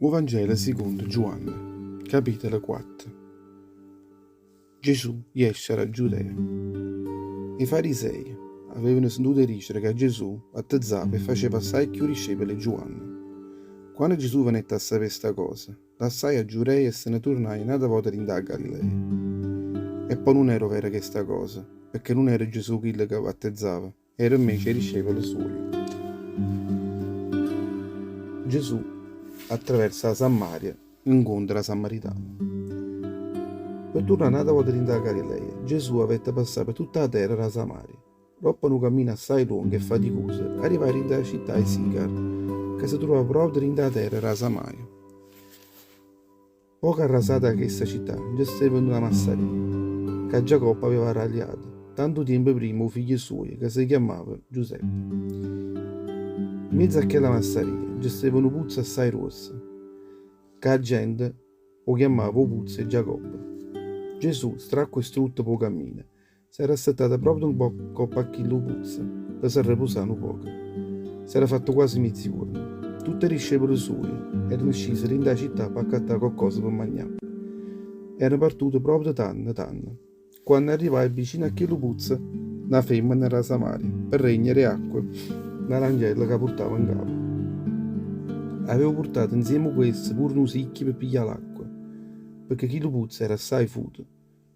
O Vangelo sicondo Giuanne, capitolo 4. Gesù jesce d' 'a Giudea. E Farisei avevano sentuto 'e dicere ca Gesù battezzava e faceva assaje cchiù discepoli 'e Giuanne. Quanno Gesù venette a sapé sta cosa, lassaje 'a Giudea e se ne turnaje n'ata vota dint' 'a Galilea. E po' nun era overo chesta cosa, pecché nun era Gesù chillo ca battezzava, Era invece 'e discepole suoje. Gesù attraversa 'a Sammaria e 'ncontra 'a Samaritana. Pe turnà n'ata vota dint' 'a Galilea, Gesù avette passà pe tutta 'a terra d' 'a Samaria. Doppo nu cammino assaje luongo e faticuso, arrivaje dint' 'a città 'e Sicar, ca se truvava proprio dint' 'a terra d' 'a Samaria. Poco arrasata 'a chesta città nce steva na massaria, ca Giacobbe aveva arraliato tantu tiempo primma 'o figlio suojo ca se chiammava Giuseppe. Mmiezzo a chella massaria nce steva nu puzzo assaje gruosso, ca 'a gente 'o chiammava 'o puzzo 'e Giacobbe. Gesù, stracquo e strutto p' 'o cammino, S'era assettato proprio 'ncopp' a chillu puzzo pe s'arrepusà nu poco. S'era fatto quasi mieziuorno. Tutt' 'e discepole suoje erano scise dint' 'a città p'accattà coccosa pe magnà. Erano partute proprio tanno tanno, quanno arrivaje vicino a chillu puzzo na femmena d' 'a Samaria pe regnere 'e acqua na langella ca purtava 'ncapo. Aveva purtato 'nzieme cu essa pure nu sicchio pe piglià l'acqua, pecché chillu puzzo era assaje futo.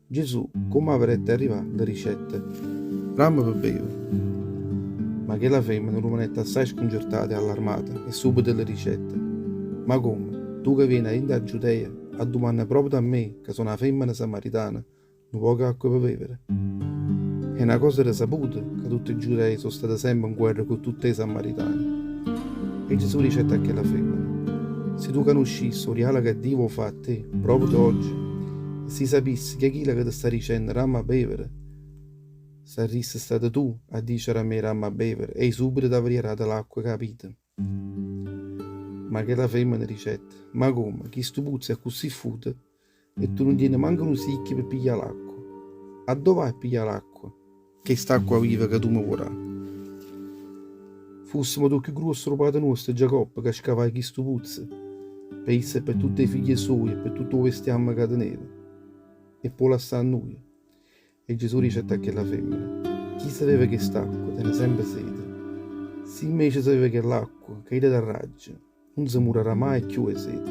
Gesù, comm' 'a vedette arrivà, le dicette, Ramme pe beve. Ma chella femmena rumanette assaje scuncertata e allarmata e subito le dicette, Ma comme, tu ca viene 'a dint' 'a Giudea, addumanne proprio a me, ca so' na femmena samaritana, nu poco 'acqua pe vevere? È na cosa risaputa ca tutt' 'e Giudei so' state sempe 'nguerra cu tutt' 'e Samaritane. E Gesù dicette a chella femmena, Si tu canuscisse 'o rialo ca Dio vo' fa' a te, proprio ogge, e si sapisse chi è chillo ca te sta dicenno, Damme a bevere, sarrisse stata tu a dicere a me, Damme a bevere, e i' subito t'avrìa dato l'acqua c'a vita. Ma chella femmena dicette, Ma comme, chistu puzzo è accussì futo e tu nun tiene manco nu sicchio pe piglià l'acqua? Addò vai a piglià l'acqua, chest'acqua viva ca tu me vuò dà? Fussemo tu cchiù gruosso d' 'o pate nuosto Giacobbe ca scavaje chistu puzzo, pe isso e pe tutt' 'e figlie suoje e pe tutto 'o bestiamme ca teneva? E p' 'o lassà a nuje? E Gesù dicette a chella femmena, Chi se veve chest'acqua tene sempe sete. Si invece se veve chell'acqua ca io te darraggio, nun se murarrà maje cchiù 'e sete,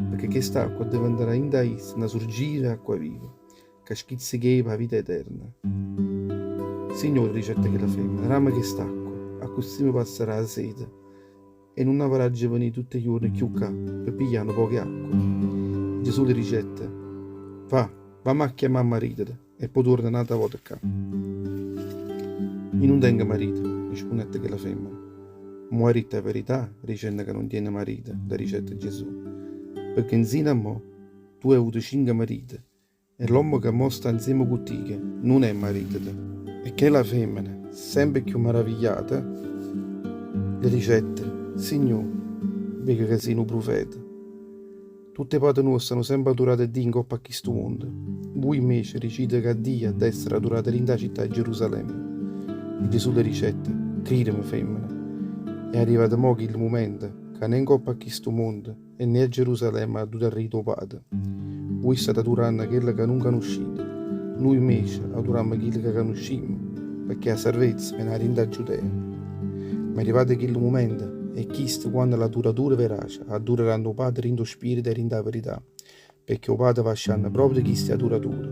pecché chest'acqua addeventarà dint' 'a isso na surgiva 'e acqua viva, ca schizzecheja p' 'a vita eterna. Signore, dicette chella femmena, damme chest'acqua, accussì me passarà 'a sete e nun avaraggio venì tutt' 'e juorne cchiù ccà pe piglià nu poco 'e acqua. Gesù le dicette, Va, vamme a chiammà a marìtete e po' tuorne n'ata vota ccà. I' nun tengo marito, rispunnette chella femmena. Mò hai ditto 'a verità dicenno ca nun tiene marito, le dicette Gesù, pecché nzino a mò tu hai avuto cinche marite E l'ommo ca mò sta 'nzieme cu tico nun è marìteto. E chella femmena, sempe cchiù maravigliata, le dicette, Signò, veco ca si' nu prufeta. Tutt' 'e pate nuoste hanno sempe adurato a Dio 'ncopp' a chistu monte. Vuje invece dicite ca Dio adda essere adurato dint' 'a città 'e Gerusalemme. E Gesù le dicette, Crideme, femmena, è arrivato mò chillu mumento ca né 'ncopp' a chistu monte, E né a Gerusalemme adudarrite 'o Pate. Vui state aduranno chello ca nun canuscite, nuje invece adurammo chillo ca canuscimmo, pecché 'a sarvezza vene 'a dint' 'a Giudea. Ma è arrivato chillu mumento, e chisto quanno l'adurature verace adureranno 'o Pate dint' 'o Spirito e dint' 'a verità, pecché 'o Pate va ascianno proprio chisti adurature.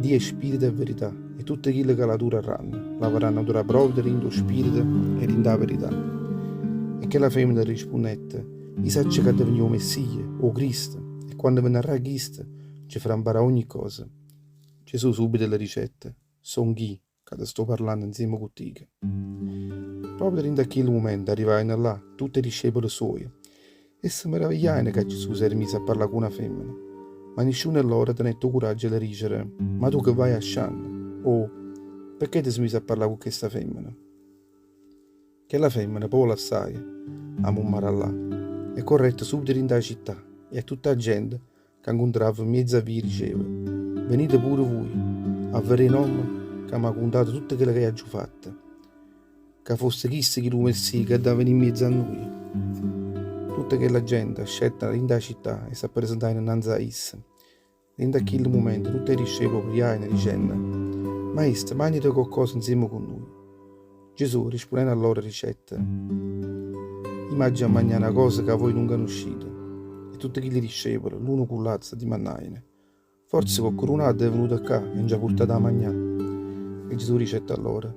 Dio è Spirito e verità, e tutte chille ca l'adurarranno, l'avarranno adurà proprio dint' 'o Spirito e dint' 'a verità. E chella femmena rispunnette, I' saccio ca adda venì 'o Messia, 'o Cristo, e quanno venarrà chisto, nce farà 'mparà ogni cosa. Gesù subito le dicette, Songh'i' ca te sto parlanno 'nzieme cu tico. Proprio dint' a chillu mumento arrivajeno là tutt' 'e discepole suoje e se meravigliajeno ca Gesù s'era miso a parlà cu na femmena. Ma nisciuno 'e loro tenette 'o curaggio 'e le dicere, Ma tu che vaje ascianno? o Pecché te si' miso a parlà cu chesta femmena? Chella femmena po' 'o lassaje 'a mummara là e corrette subito dint' 'a città e a tutta 'a gente ca 'ncuntrava 'mmiez' 'a via diceva, Venite pure vuje a vedé n'ommo ca m'ha cuntato tutto chello che aggio fatto. Ca fosse chisto chillu Messia che adda venì 'mmiez' a nuje? Tutta chella gente ascette 'a dint' 'a città e s'appresentajeno 'nnanze a isso. Dint' a chillu mumento tutt' 'e discepole 'o prijajeno dicenno, Maestro, magnate coccosa 'nzieme cu nuje. Gesù, rispunnenno a lloro, dicette, Io m'aggio 'a magnà na cosa ca vuje nun canuscite. E tutte chilli discepole, l'uno cu ll'ato, s'addimannajeno, Forze coccheduno è venuto ccà e nce ha purtato 'a magnà? E Gesù dicette a lloro,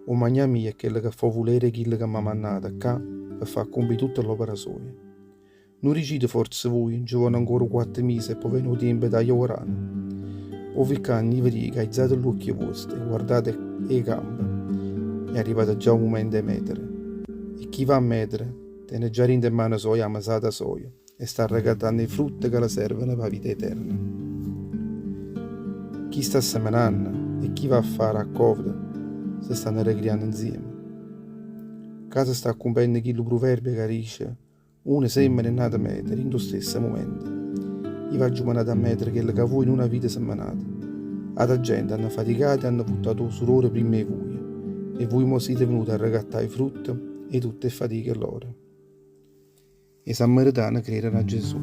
'O magnà mio è chello ca fa 'o vulere 'e chillo ca m'ha mannato ccà pe fà accumpì tutta ll'opera soja. Nun dicite forze vuje, nce vonno ancora quatte mise e po' vene 'o tiempo 'e taglia 'o grano? O vi ccanno, io ve dico, aizate ll'uocchie vuoste e guardate 'e campe, è arrivato già 'o mumento 'e metere. E chi va a metere tene già dint' 'e mmane soje 'a mesata soja. E sta arrecattanno 'e frutte ca le serveno p' 'a vita eterna. Chi sta semmenanno e chi va a fà 'a raccolta se stanno arrecrianno 'nzieme. Ccà se sta accumpenno chillu pruverbio ca dice, Uno semmena e n'ato mete dint' 'o stesso mumento. Io v'aggio mannato a metere chello ca vuje nun avite semmenato. Ata gente hanno faticato e hanno vuttato 'o surore primma 'e vuje, e vuje mò site venute a arrecattà 'e frutte 'e tutte 'e ffatiche lloro. 'E Sammaritane crereno a Gesù.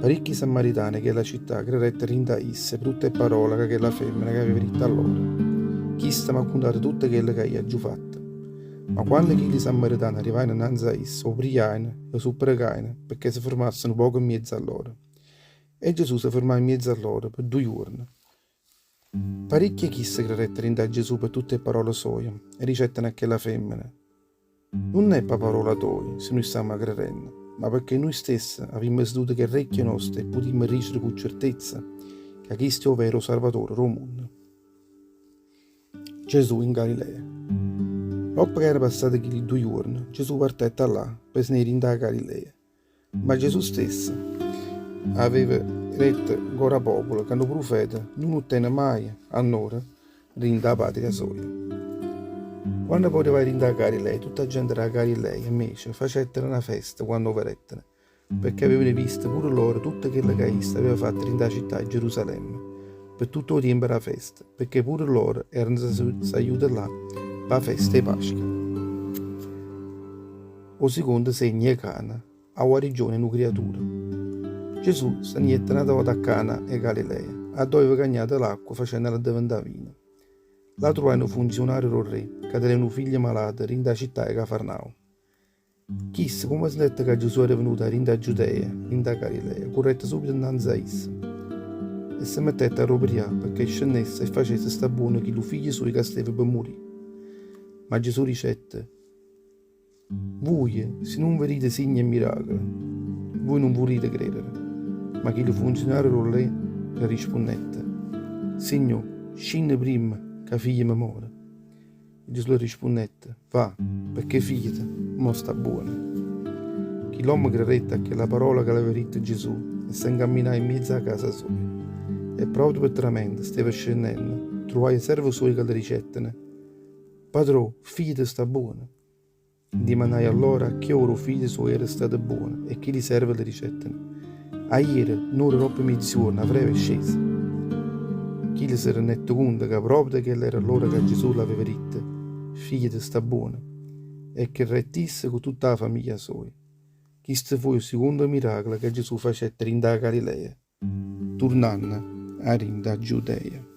Paricchi Sammaritane 'e chella città crerettero dint' a isso pe tutt' 'e parole ca chella femmena che aveva ditto a loro, Chisto m'ha cuntato tutto chello ca io aggio fatto. Ma quanno chilli Sammaritane arrivajeno 'nnanze a isso, 'o prijajeno e 'o supprecajeno pecché se fermasse nu poco 'mmiezzo a loro. E Gesù se fermaje 'mmiezzo a loro pe duje juorne. Paricchi 'e chiste crerettero dint' a Gesù pe tutt' 'e parole soje e dicettero a chella femmena, Nun è p' 'a parola toja si nuje stammo crerenno, ma pecché nuje stesse avimmo sentuto ch' 'e rrecchie noste e putimmo dicere cu certezza ca chisto è overo 'o Sarvatore d' 'o munno. Gesù in Galilea. Doppo ca erano passate chilli duje juorne, Gesù partette 'a là pe se ne ì dint' 'a Galilea. Ma Gesù stesso aveva detto 'ncora 'o popolo ca nu prufeta nun ottene maje annore dint' 'a patria soja. Quanno po' arrivaje dint' 'a Galilea, tutt' 'a gente d' 'a Galilea invece facettero na festa quanno 'o vedettero, pecché avevano visto pure loro tutto chello ca isso aveva fatto dint' 'a città 'e Gerusalemme pe tutto 'o tiempo d' 'a festa, pecché pure loro erano sagliute là p' 'a festa 'e Pasca. 'O sicondo segno 'e Cana, 'a guarigione 'e nu criaturo. Gesù se ne jette n'ata vota a Cana 'e Galilea, addò aveva cagnato l'acqua facennela addeventà vino. Là truvaje nu funzionario d' 'o rre ca teneva nu figlio malato dint' 'a città 'e Cafarnao. Chisto, comme sentette ca Gesù era venuto 'a dint' 'a Giudea dint' 'a Galilea, currette subito 'nnanze a isso e se mettette a d' 'o prià pecché scennesse e facesse sta buono chillu figlio sujo ca steva pe murì. Ma Gesù dicette, Vuje, si nun vedite signe e miracule, vuje nun vulite credere. Ma chillu funzionario d' 'o rre le rispunnette, Signò, scinne primma ca figliemo more. E Gesù le rispunnette, Va, pecché figlieto mo sta buono. Chill'ommo credette a chella parola ca l'aveva ditto Gesù e se 'ncamminaje 'mmiezzo 'a casa soja. E proprio pe tramente steva scennenno, truvaje 'e serve suoje ca le dicetteno, Padrò, figlieto sta buono. Dimannaje allora a che ora 'o figlio suojo era stato buono e chilli serve le dicetteno, Aiere, n'ora doppo mieziuorno, 'a freva è scesa. Chillo se rennette cunto ca proprio chella era l'ora ca Gesù l'aveva ditto, Figlieto sta buono, e crerette isso cu tutta 'a famiglia soja. Chisto fuje 'o sicondo miracolo ca Gesù facette dint' 'a Galilea, turnanno 'a dint' 'a Giudea.